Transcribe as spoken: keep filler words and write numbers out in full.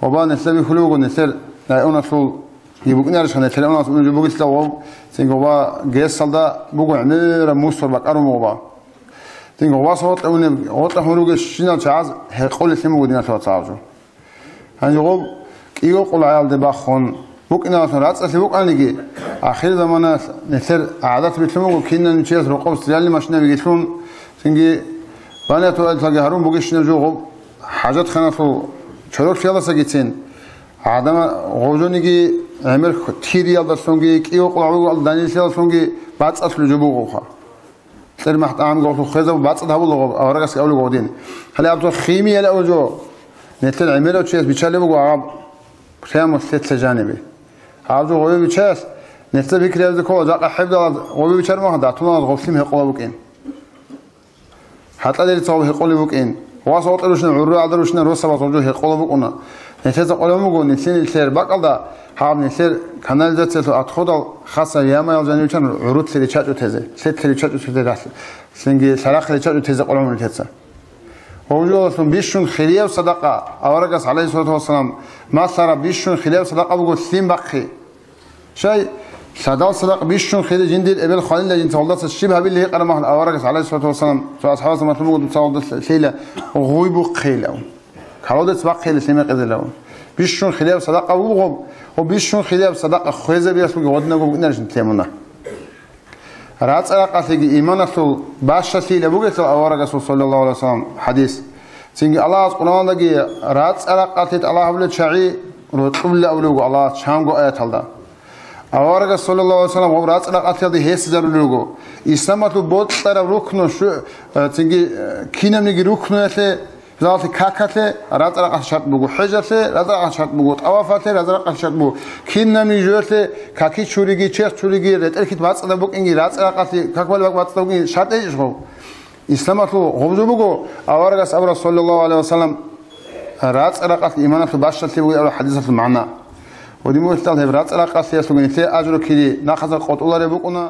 Гъоба нилъер бихьулев вуго, нилъер районалъул букӀинарищха, нилъер районалъул унев бугелъул гъоб, цинги гъоба гесалда буго гӀемераб мусор бакӀарун буго гъоба. Цинги гъобас гъоркье унеб, гъоркье хун ругелщинал чагӀаз гьекъолелъин буго, диналъул вацал, гьаб жо. Гьанже гъоб кӀиго къулгӀаялде бахун, букӀиналъун рацӀцӀалъи букӀаниги, ахир заманалъ нилъер гӀадат билълъун буго, кинанив чияс рокъоб стиральный машинабиги лъун, цинги баняту гьарун бугещинаб жо гъоб хӀажатханалъул чорокиялдасагицин. ГӀадамал гъожониги гӀемер тириялдалъунги, кӀиго къулгӀа буго данилъиялдалъунги бацӀцӀалъулеб жо бугоха. Кьер махтӀамгорлъун хвезаб бацӀцӀад гьабулаго, аварагасги абулеб гъодин. Гьале абдул химиял авал жо, нилъер гӀемерав чияс биччалеб буго гьаб, прямо лъеца жанибе. Гьаб жо гъобе биччаялъ, нилъер пикриябизе ккола, жакъа хӀебдалаз гъобе биччар муха, датуналаз гъоблъим гьекъолаб букӀин. ГьатӀа дерицаго гьекъолеб букӀин. Вас гъоркье рушин, гӀурра гӀадал рушин, росабаз гъоб жо гьекъолеб букӀуна. Нилъеца къолеб буго, нилъер, нилъер бакӀалда, гьаб нилъер канализациялъул отходал хасаб ямаял жанивчан гӀурутлъи ричачӀо тезе, лъетлъи ричачӀо тезе ралъ-, лъинги лъарахъ ричачӀо тезе къолеб буго нилъеца. Гьобжолалъун бищун хирияб садакъа, аварагас, гӀалайгьиссалату вассалам, малъараб бищун хирияб садакъа буго лъим бахъи. Щай, лъадал садакъ бищун хири жиндир эбел хвалила, жинца гъолдаса щиб гьабили гьикъараб махал аварагас, гӀалайгьиссалату вассалам, цо асхӀабасда малъун буго дуца гъолда лъейила гъуй бухъейилан. Калодец бахъейила лъимер къизилавун. Бищун хирияб садакъа вугъуб, ва бищун хирияб садакъа хвезабиялъулги гъодинабго букӀинарищ лъемуна. РацӀа-ракъалъиги иманалъул бащалъийила бугелъул аварагасул, саллаллагьу гӀалайгьи вассалам, хӀадис. Цинги Аллагьас Къуръаналдаги рацӀа-ракъалъи тӀалаб гьабулел чагӀи рокьулел абулеб буго Аллагьас чанго аяталда. Аварагас, саллаллагьу гӀалайгьи вассалам, гъоб рацӀа-ракъалъиялде гьесизарулел руго. Исламалъул бокьараб рукну, шу-, э, цинги, э, кинабниги рукнуялъе, жалалъе какалъе рацӀа-ракъалъи шарт буго, хӀежалъе рацӀа-ракъалъи шарт буго, тӀавафалъе рацӀа-ракъалъи шарт буго. Кинабниги жоялъе каки чуриги, черх чуриги, ретӀел хит бацӀцӀадаб букӀинги, рацӀа-ракъалъи, как балеб бакӀ бацӀцӀадаб букӀинги шартӀ гьечӀищ гъоб? Исламалъул гъоб жо буго, аварагас абураб, саллаллагьу гӀалайгьи вассалам, рацӀа-ракъалъ иманалъул бащалъи бугеб абураб хӀадисалъул магӀна. Гьедин бугелъул гьеб рацӀа-ракъалъиялъулги нилъее ажру кири нахъазда къотӀулареб букӀуна.